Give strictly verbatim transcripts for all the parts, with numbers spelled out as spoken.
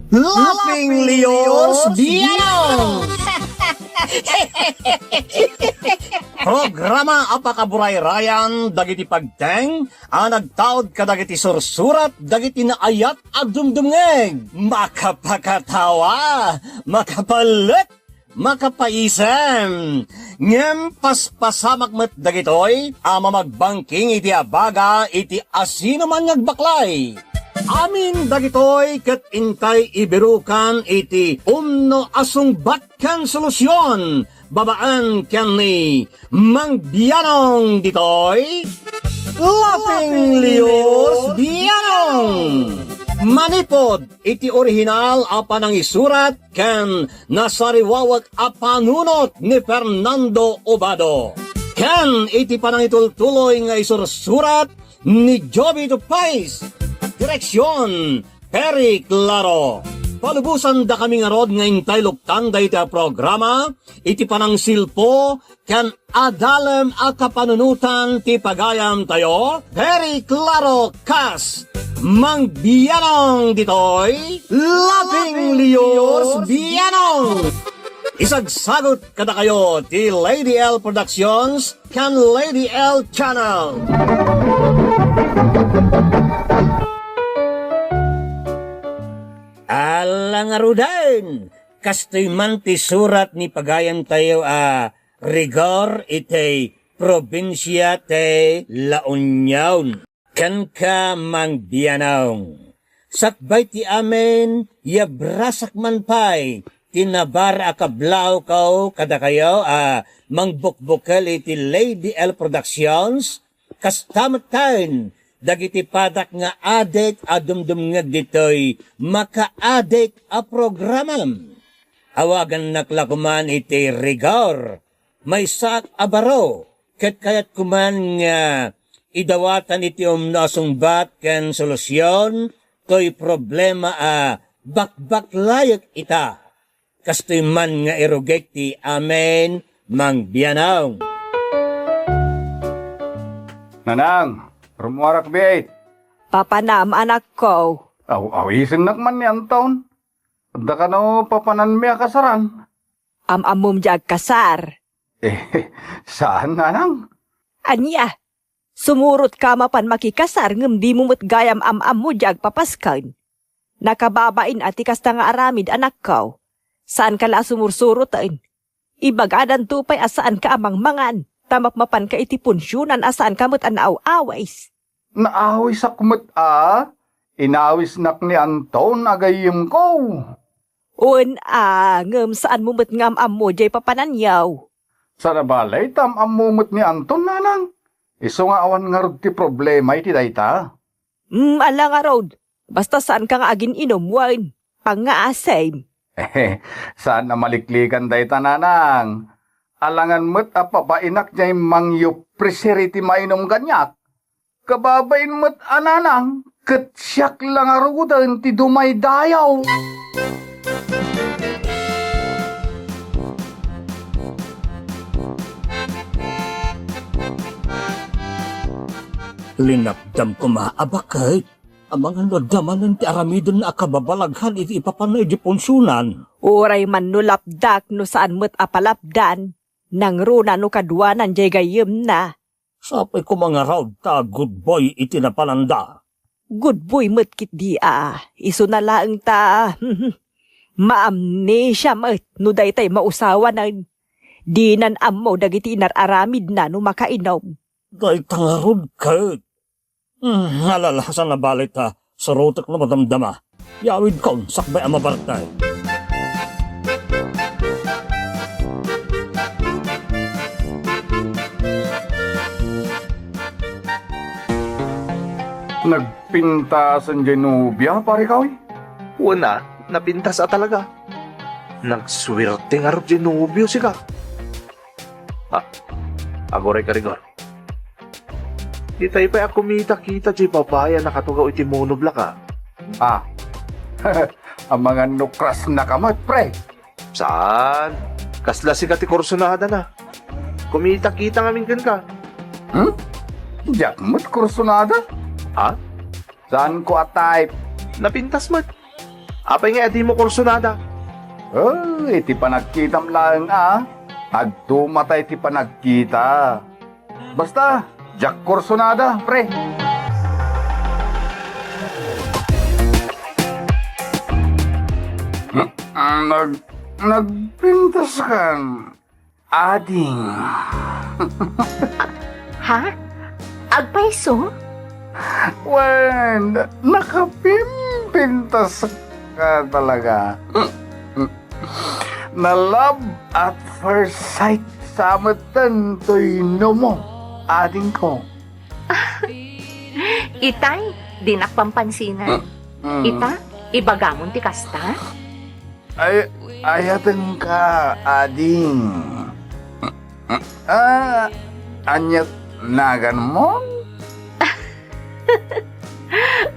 Laughing Leos Bianong! Programa a pakaburayrayan dagiti pagteng a nagtaud kadagiti sursurat dagiti naayat a dumdumngeg. Makapakatawa, makapalek, makapaisem. Ngem paspasamak met dagitoy a mamagbangking iti abaga iti asinoman nga agbaklay. Amin dagitoy ket intay ibirukan iti umno a sungbat ken solusion babaen ken ni Mang Bianong ditoy, Laughing Leos Bianong. Manipod iti orihinal a panangisurat ken nasariwawek a panunot ni Fernando Obado, ken iti panangitultuloy nga isursurat ni Joby Dupais. Direksion, Perry Claro. Palubosandakami ngarud nga intay luktan dayta a programa iti panangsilpo ken adalem a kapanunotan ti pagayamtayo, Perry Claro kas Mang Bianong ditoy, Laughing Leos Bianong. Isagsagut kadakayo ti Lady L Productions ken Lady L Channel. Ala ngaruden, kastoy man ti surat ni pagayamtayo a Rigor iti probinsia ti La Union. Kenka, Mang Bianong. Sakbay ti amin, yabrasak man pay ti nabar a kablawko kadakayo a mangbukbukel iti Lady L Productions, kasta metten dagiti padak nga adik a dumdumngeg ditoy makaadik a programam. Awagannak la koman iti Rigor, maysaak a baro, ket kayatko man nga idawatan iti umno a sungbat ken solusion toy problema a bakbaklayek ita. Kastoy man nga irugik ti amin, Mang Bianong. Nanang, rummuarak biit. Papanam, anakko. Aw-, awisennak man ni Anton. Adda kano papananmi a kasaran? Am-ammom diay agkasar? Eh, saan, nanang. Ania? Sumurotka mapan makikasar ngem dimo met gayam am-ammo diay agpapasken. Nakababain a ti kasta nga aramid, anakko. Saanka la a sumursuroten. Ibagadanto pay a saanka a mangmangan, ta mapmapanka iti punsionan a saanka met a naaw-awis. Naawisak met a, inawisnak ni Anton a gayyemko. Wen a, ngem saanmo met nga am-ammo diay papananyo. Saan a bale, ta am-ammo met ni Anton, nanang. Isu nga awan ngarud ti problema iti dayta. Mm, ala ngarud. Basta saanka nga agin-inom wen pangngaasem. Saan a maliklikan dayta, nanang. Alangan met a pabainak diay mangyopresir iti mainum kaniak. Kababain met a, nanang, ket siak la ngaruden ti dumaydayaw. Linapdam koma a baket. Amangan no adda manen ti aramidenna a kababalaghan iti ipapanna idiay punsionan. Uray man no lapdak no saan met a palapdan, nangruna no kaduanan diay gayyemna. Sapay koma ngarud ta good boy iti napananda. Good boy met ketdi a, isuna laeng ta, maamnesia met no daytay mausawanen. Dinan ammo dagiti inar-aramidna no makainom. Dayta ngarud ket. Hmm, alala, saan a bale ta surotek no madamdama. Yawidkon sakbay a mabartay. Nagpintasen diay nobia, pare Kawi? Wen a, napintas a talaga. Nagsuerte ngarud diay nobio, sika. Ah, aguray ka, Rigor. Ditay pay a kumitakita diay babai a nakatugaw iti monoblak, a. Ah. Amangan no crush na ka met, pre. Saan? Kasla sika ti kursunadana. Kumitakita ngamin kenka. Hmm? Diak met kursunada? Ha? Saanko a type. Napintas met. Apay nga adimo kursonada? Oh, iti panagkitam laeng a. Agtumatay ti panagkita. Basta, diak kursonada, pre. Nag-, nagpintas kan. Ading. Ha? Agpayso? Wen, nakapimpintas ka talaga. Na love at first sight sa metten toy no mo, adingko. Itay, dinak pampansinan. Mm. Ita, ibagamon ti kasta? Ay, ayatenka, ading. Ah, aniat naganmo?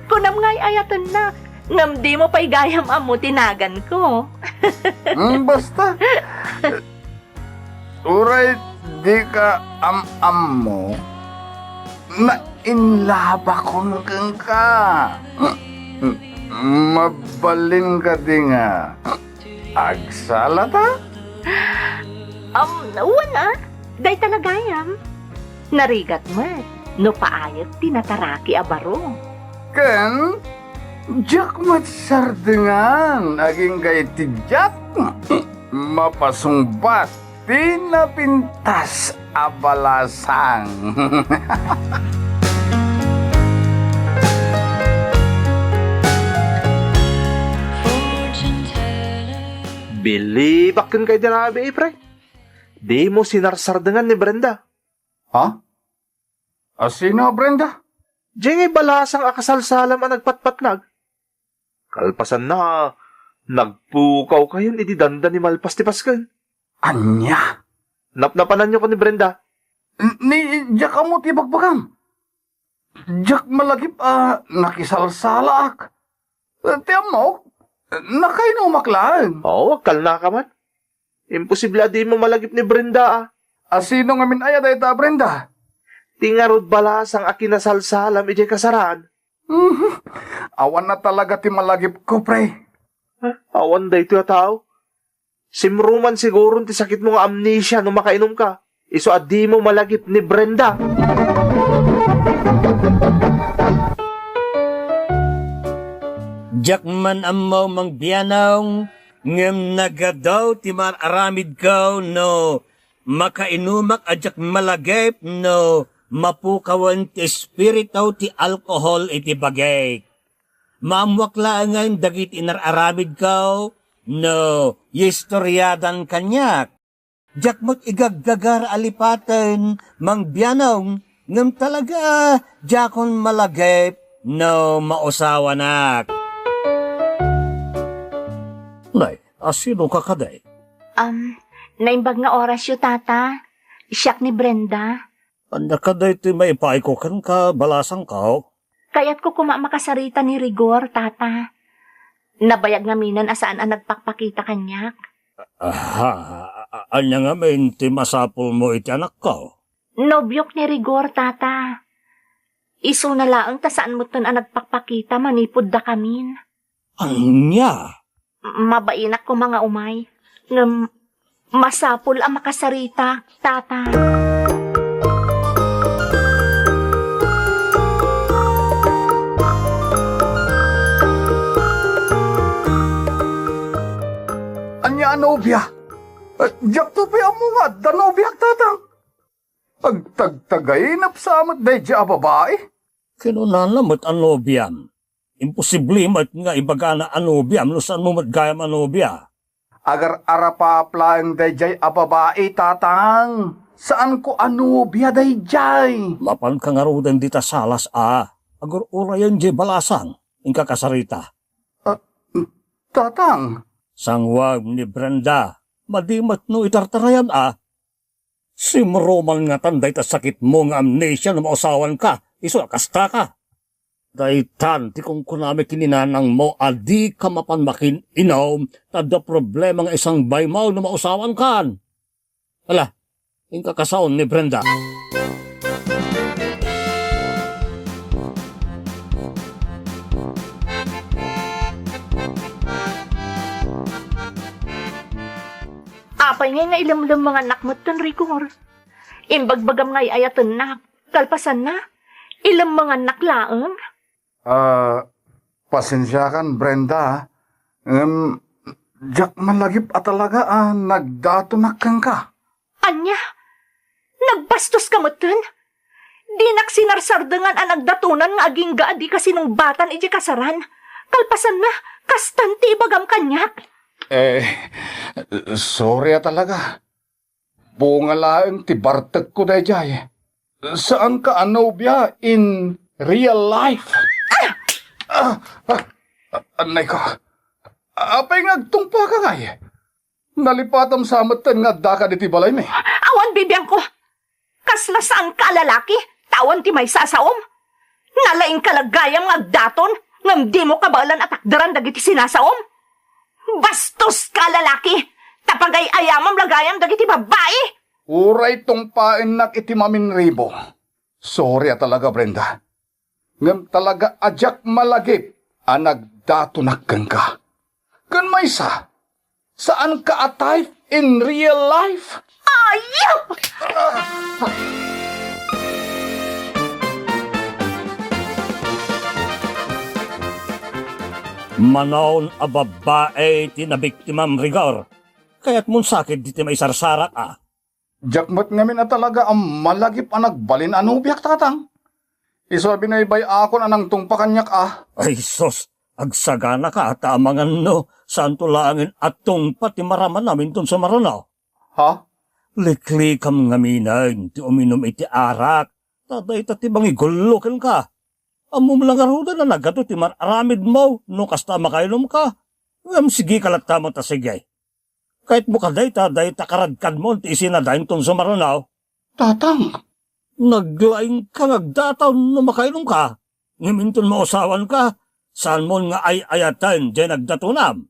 Kunam nga ay-ayatennak, ngem dimo pay gayam ammo ti naganko. Hmm, basta. Uray dika am-ammo, nainlabakon kenka. Mabalin kadi nga agsalata? Um, wen a, dayta la gayam. Narigat met no paayek ti nataraki a baro. Ken, diak met sardengan agingga iti diak mapasungbat ti napintas a balasang. Bilibak kenka idi rabii, pre. Dimo sinarsardengan ni Brenda. Ha? A sino a Brenda? Diay nga balasang a kasalsalam a nagpatpatnag. Kalpasanna, nagpukawkayon idi dandani malpas ti Pasken. Ania? Napnapananyo ken ni Brenda? N-, ni, diak ammo ti ibagbagam. Diak malagip a nakisalsalaak. Ti ammok, nakainumak laeng. Oo, agkalnaka man. Imposible a dimo malagip ni Brenda, a. A sino ngamin aya dayta a Brenda? Ti ngarud balasang a kinasalsalam idiay kasaraan. Mhm. Awan na talaga ti malagipko, pre. Ha? Awan daytoy a tao? Simruman siguron ti sakitmo nga amnesia no makainumka. Isu a dimo malagip ni Brenda. Diak man ammo, Mang Bianong, ngem nagadu ti mar-aramidko no makainumak a diak malagip no mapukawen ti espiritu ti alkohol iti bagik. Maammoak laengen dagiti inar-aramidko no yistoriadan kaniak. Diak met igaggagar a lipaten, Mang Bianong, ngem talaga diakon malagip no mausawanak. Nay, a sino ka kadi? Um, naimbag nga orasyo, Tata. Siak ni Brenda. Ania kadi ti maipaayko kenka, balasangko? Kayatko koma a makasarita ni Rigor, Tata. Nabayag ngaminen a saan a nagpakpakita kaniak. Aha, a-, ania ngamin ti masapulmo iti anakko? Nobiok ni Rigor, Tata. Isuna laeng ta saan metten a nagpakpakita manipud dakamin. Ania? Mabainak koma nga umay. Ngem masapul a makasarita, Tata. Ania a nobia? Eh, diakto pay ammo nga adda nobiak, Tatang. Agtagtagainep sa met daydiay a babai. Kinunana met a nobiam. Imposible met nga ibagana a nobiam no saanmo met gayam a nobia. Agar-arapap laeng daydiay a babai, Tatang. Saanko a nobia daydiay. Mapanka ngaruden dita salas a agur-urayen diay balasang, inka kasarita. Ah, Tatang. Sanguag ni Brenda, madi met no itartarayan a. Simruman ngatan dayta sakitmo nga amnesia no mausawanka, isu a kastaka. Daytan ti kunkunami ken ni nanangmo a dika mapan makin-inom, ta adda problema nga isangbaymo no mausawankan. Ala, inka kasaon ni Brenda. Ngay nga ilemlemmengannak metten, Rigor. Imbagbagam nga ay-ayatennak. Kalpasanna, ilemmengannak laeng. Ah, pasensiakan, Brenda, ngem diak malagip a talaga a nagdatonak kenka. Ania? Nagbastoska metten? Dinak sinarsardengan a nagdatonan nga agingga a dika sinungbatan idiay kasaran. Kalpasanna, kastan ti ibagam kaniak. Eh, sorry a talaga. Bunga laeng ti bartekko daydiay. Saanka a nobia in real life. Ah! Ah! Ah, anay ko. Apay nga agtungpaka ngay? Nalipatam sa metten nga addaka ditoy balaymi. Awan, bibiangko. Kasla saanka a lalaki, ta awan ti maysa a saom. Nalaingka la gayam nga agdaton, ngem dimo kabaelan a takderan dagiti sinasaom. Bastoska a lalaki, ta pagay-ayamam la gayam dagiti babbai. Uray tungpaennak iti maminribo. Sorry a talaga, Brenda. Ngem talaga a diak malagip a nagdatonak kenka. Ken maysa, saanka a type in real life. Ayup! Manon a babbai ti nabiktimam, Rigor. Kayatmon sakit diti maisarsarak a. Diak met ngamin a talaga a malagip a nagbalin a nobiak, tatang. Isu a binaybay-akon a nangtungpa kaniak a. Ay sus, agsaganaka ta amangan no saanto laengen a tungpa ti maramanam inton sumaruno. Ha? Liklikam ngaminen ti uminum iti arak, ta dayta ti mangigullo kenka. Ammom la ngaruden a nagadu ti mar-aramidmo no kasta a makainumka. Ngem sigika latta met a sige. Kayatmo kadi ta dayta karadkadmon ti isinada inton sumaruno? Tatang. Naglaingka nga agdataw no makainumka, ngem inton mausawanka, saanmon nga ay-ayaten diay nagdatonam.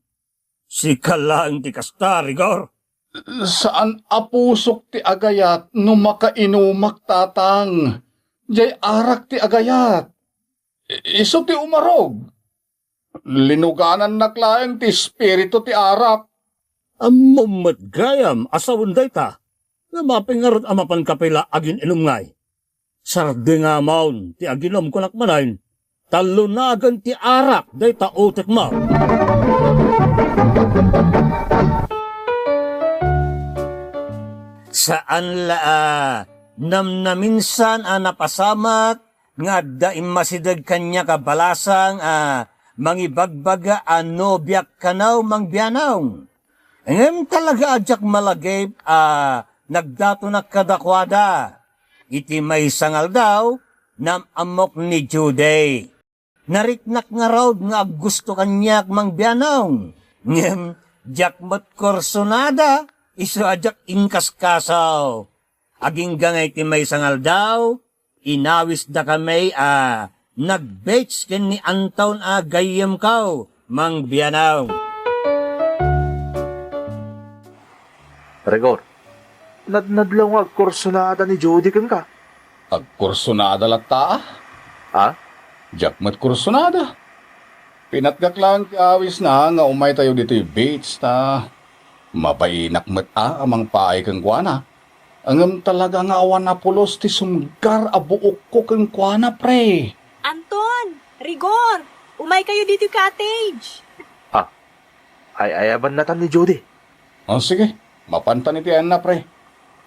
Sika laeng ti kasta, Rigor. Saan a pusok ti agayat no makainumak, tatang. Diay arak ti agayat. I-, isu ti umarog. Linuganannak laeng ti espiritu ti arak. Ammom met gayam a sawen dayta. Ngem apay ngarud a mapanka pay la agin-inum ngay? Sardengamon ti aginum, kunak manen, ta lunagen ti arak dayta utekmo. Saan la a namnaminsan a napasamak nga adda immasideg kaniak a balasang a mangibagbaga a nobiak kano, Mang Bianong. Ngem talaga a diak malagip a nagdatonak kadakuada. Iti maysa nga aldaw, nam-ammok ni Judy. Nariknak ngarud nga aggusto kaniak, Mang Bianong. Ngem diak met kursunada, isu a diak inkaskaso. Agingga nga iti maysa nga aldaw, inawisdakami a nag-beach ken ni Anton a gayyemko, Mang Bianong. Rigor, nadnadlaw nga agkursunada ni Judy kenka. Agkursunada latta a? Ha? Diak met kursunada. Pinatgak laeng ti awisna nga umaytayo ditoy beach ta mabainak met a, a mangpaay kenkuana. Ngem talaga nga awan a pulos ti sumgar a buokko kenkuana, pre. Anton, Rigor, umaykayo ditoy cottage. Ah, ay-ayabanna tan ni Judy. O, sige. Mapantan iti ayanna, pre.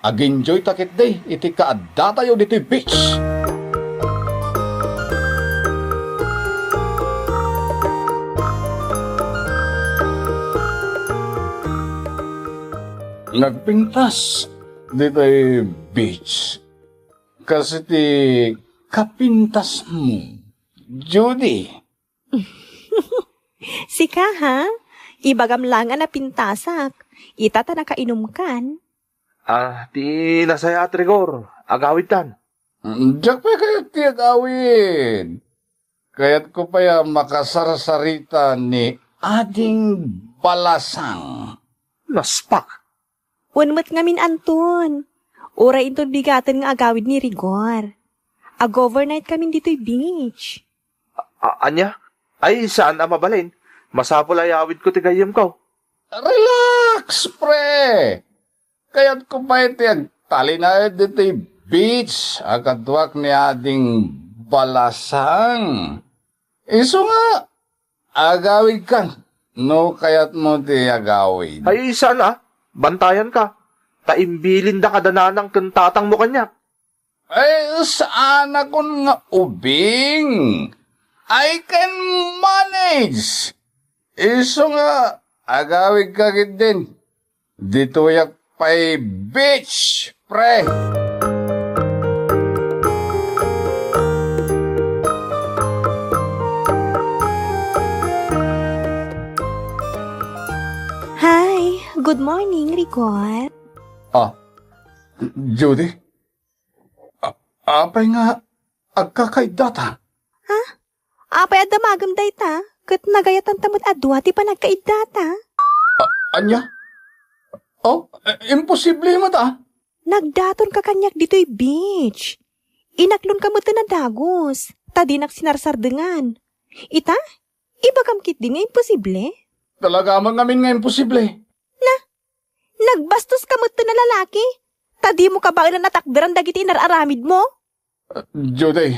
Ag-enjoy ta ketdi iti kaaddatayo ditoy beach. Nagpintas ditoy beach. Kas iti kapintasmo, Judy. Sika, ha? Ibagam laeng a napintasak. Ita ta nakainumkan. Ah, ti nasayaat, Rigor. Agawidtan. Mm, diak pay kayat ti agawid. Kayatko pay a makasarsarita ni Ading Balasang. Naspak. Wen met ngamin, Anton. Uray inton bigaten nga agawid ni Rigor. Ag-overnight kamin ditoy beach. A-, ania? Ay, saan a mabalin. Masapul a iyawidko ti gayyemko. Relax, pre! kayatko pay ti agtalinaed ditoy beach a kaduak ni Ading Balasang. Isu nga, agawidkan no kayatmo ti agawid. Ay, saan a? Bantayanka. Ta imbilinda kada nanang ken tatangmo kaniak. Ay, saanakon nga ubing. I can manage. Isu nga, agawidka ketdin. Ditoyak pay beach, pre. Hi, good morning, Rigor. Ah, Judy? A-, apay nga agkakaiddata? Ha? Apay a damagem dayta? Ket nagayatanta met a dua ti panagkaiddata? A-, ania? Oh, eh, imposible met a. Nagdatonka kaniak ditoy beach. Inaklonka met a dagus, ta dinak sinarsardengan. Ita, ibagam ketdi nga imposible? Talaga man ngamin nga imposible. Na, nagbastoska met a lalaki, ta dimo kabaelan a takderan dagiti inar-aramidmo? Judy,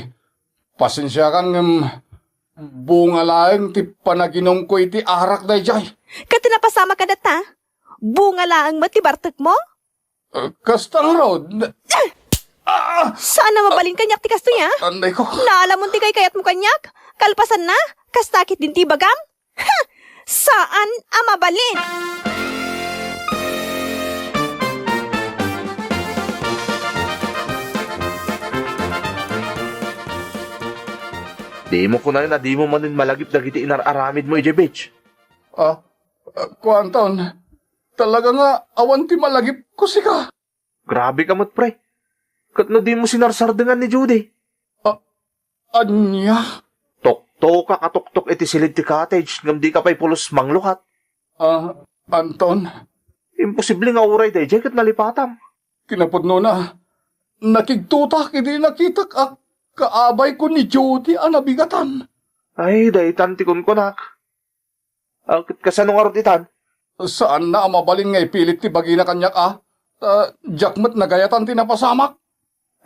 pasensiakan ngem bunga laeng ti panaginumko iti arak daydiay. Ket ti napasamak kadatta, bunga laeng met ti bartekmo? Eh, kasta ngarud. Ah! Saan a mabalin kaniak ti kastoy, a? Anday ko. Naalamon ti kaykayatmo kaniak? Kalpasanna, kasta ketdin ti ibagam? Ha! Saan a mabalin! Dimo kunaen a dimo manen malagip dagiti inar-aramidmo idiay beach? Ah, ah, kuanton, talaga nga awan ti malagipko sika. Grabe ka met, pre. Ket no dimo sinarsardengan ni Judy? A-, ania? Toktoka a toktok iti silid ti cottage ngem dika pay pulos manglukat. Ah, Anton? Imposible nga uray daydiay ket nalipatam. Kinapudnona, nakigtotak idi nakitak a kaabayko ni Judy a nabigatan. Ay, daytan ti kunkunak. Ah, ket kasano ngarud itan? Saanna a mabalin nga ipilit ti bagina kaniak, a? Ta diak met nagayatan ti napasamak.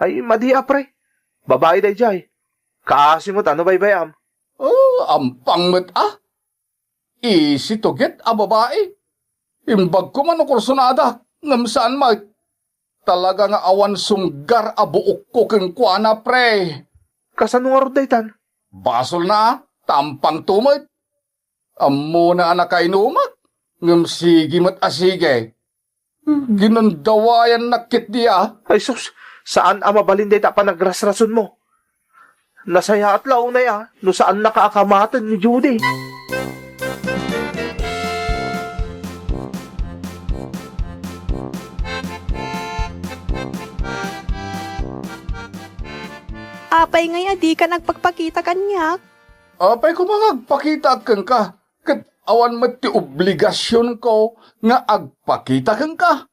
Ay, madi a, pre. Babai daydiay. Kaasi met a no baybay-am. Oh, ampang met a. Isi tuget a babai. Imbag koma no kursonadak, ngem saan met. Talaga nga awan sumgar a buokko kenkuana, pre. Kasano ngarud daytan? Basolna a, ta ampangto met. Ammona a nakainumak, ngem sige met a sige. Ginandawayannak ketdi a. Ay sus, saan a mabalin dayta a panagrasrasonmo. Nasayaat la unay a, no saannaka a kamaten ni Judy. Apay ngay a dika nagpakpakita kaniak? Apay koma nga agpakitaak kenka, ket awan met ti obligasionko nga agpakita kenka.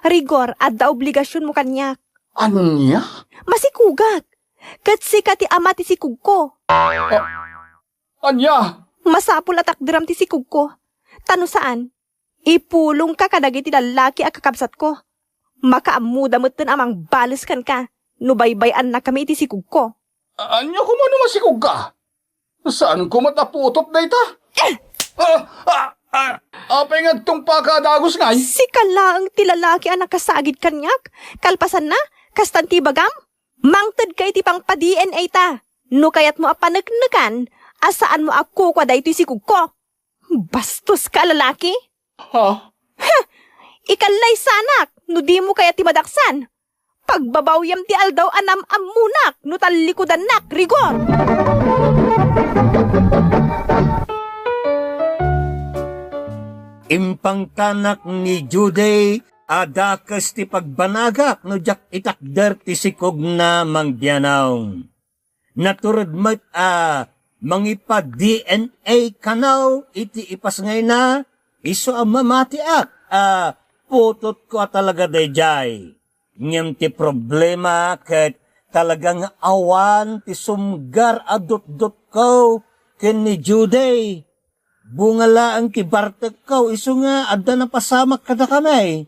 Rigor, adda obligasionmo kaniak. Ania? Masikugak. Ket sika ti ama ti sikugko. A-, ania? Masapul a takderam ti sikugko. Ta no saan, ipulongka kadagiti lallaki a kakabsatko. Makaammoda metten a mangbales kenka no baybay-annakami iti sikugko. A-, ania koma no masikugka? Saan koma ta putot dayta? Eh! Ah, ah, ah, apay nga agtungpaka a dagus ngay? Sika laeng ti lalaki a nakasagid kaniak. Kalpasanna, kastan ti ibagam, mangtedka iti pangpa-D N A ta. No kayatmo a paneknekan a saanmo a kukua daytoy sikugko. Bastoska a lalaki! Ha? Huh! Ikallaysanak no dimo kayat ti madaksan. Pagbabawiam ti aldaw a nam-ammonak no tallikudannak, Rigor! Impangtanak ni Judy a dakes ti pagbanagak no diak itakder ti sikogna mangbianaw. Natured met a mangipa-D N A kanaw iti ipasngayna, isu a mamatiak a putotko a talaga daydiay. Ngem ti problema ket talaga nga awan ti sumgar a dutdutko ken ni Judy. Bunga laeng ti bartekko isu nga adda napasamak kadakami.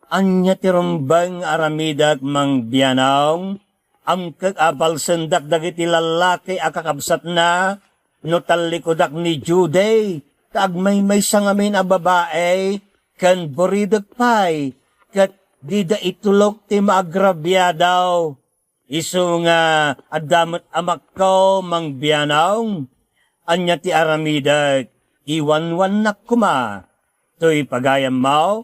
Ania ti rumbeng nga aramidek, Mang Bianong? Amkek a balsendak dagiti lallaki a kakabsatna no tallikudak ni Jude, ta agmaymaysa ngamin a babai, ken buridek pay, ket dida itulok ti maagrabiado. Isu nga adda met amakko, Mang Bianong. Ania ti aramidek? Iwanwannak koma. Toy pagayammo,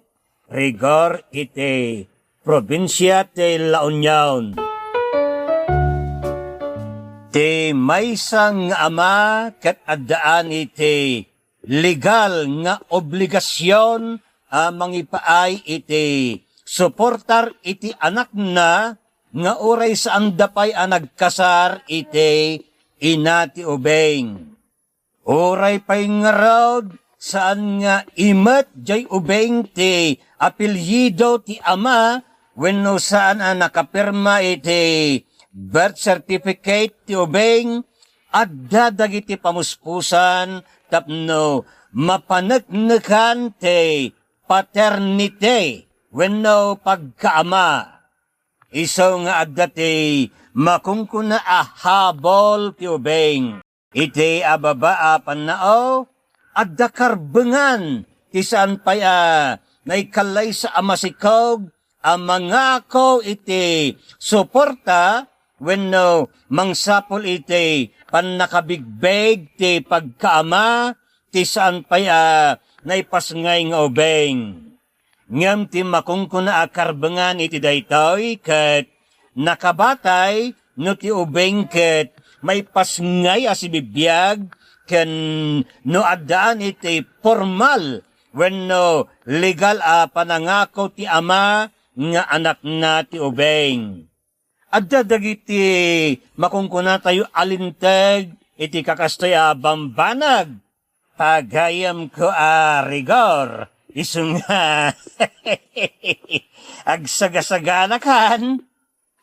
Rigor iti probinsia ti La Union. Ti maysa nga ama ket addaan iti legal nga obligasion a mangipaay iti suportar iti anakna nga uray saanda pay a nagkasar iti ina ti ubing. Uray pay ngarud, saan nga imet jay ubing ti apelyido ti ama wenno saan a nakapirma iti birth certificate ti ubing, adda dagiti pamuspusan tapno mapaneknekan ti paternity wenno pagkaama. Isu nga adda ti makunkuna a habol ti ubing. Iti a baba a pannao, adda karbengan ti saan pay a naikallaysa a masikog a mangako iti suporta wenno mangsapul iti pannakabigbig ti pagkaama ti saan pay a naipasngay nga ubing. Ngem ti makunkuna a karbengan iti daytoy ket nakabatay no ti ubing ket maipasngay a sibibiag ken no addaan iti pormal wenno legal a panangako ti ama nga anakna ti ubing. Adda dagiti makunkunatayo a linteg iti kakastoy a bambanag. Pagayamko a Rigor, isu nga agsagasaganakan.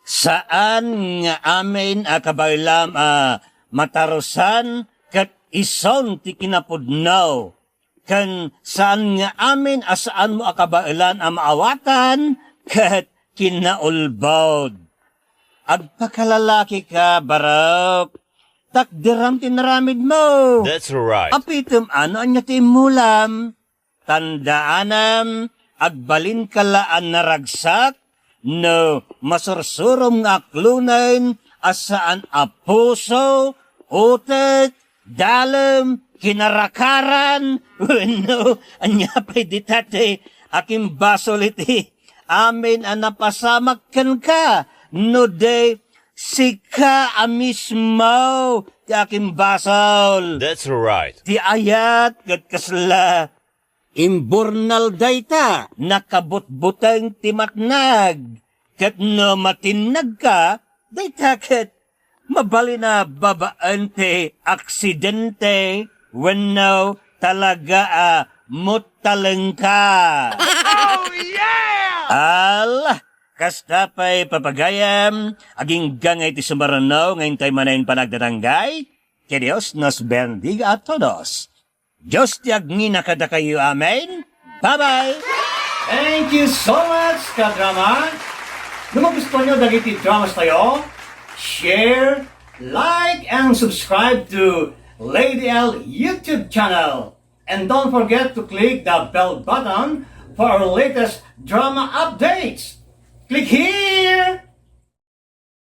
Saan nga amin a kabaelam a matarusan ket isun ti kinapudno. Ken saan nga amin a saanmo a kabaelan a maawatan ket kinaulbod. Agpakalalakika, Barok. Takderam ti naramidmo. That's right. Apitem a no ania ti immulam. Tandaanem, agbalinka la a naragsak no masursurom nga aklonen a saan a puso, utek, dalem, kinarakaran, wenno ania pay dita ti akimbasol iti amin a napasamak kenka, no di sika a mismo ti akimbasol. That's right. Ti ayat ket kasla imburnal dayta, nakabutbuteng ti matnag. Ket no matinnagka, dayta ket mabalin a babaen ti aksidente wenno talaga a muttalengka. Oh, yeah! Ala, kasta pay papagayam, agingga nga iti sumaruno nga intay manen panagdadanggay. Que Dios nos bendiga a todos. Dios ti agngina kadakayo. Amen. Bye-bye. Thank you so much, kadrama. No magustuhan nyo dagiti dramas tayo, share, like, and subscribe to Lady L YouTube channel. And don't forget to click the bell button for our latest drama updates. Click here!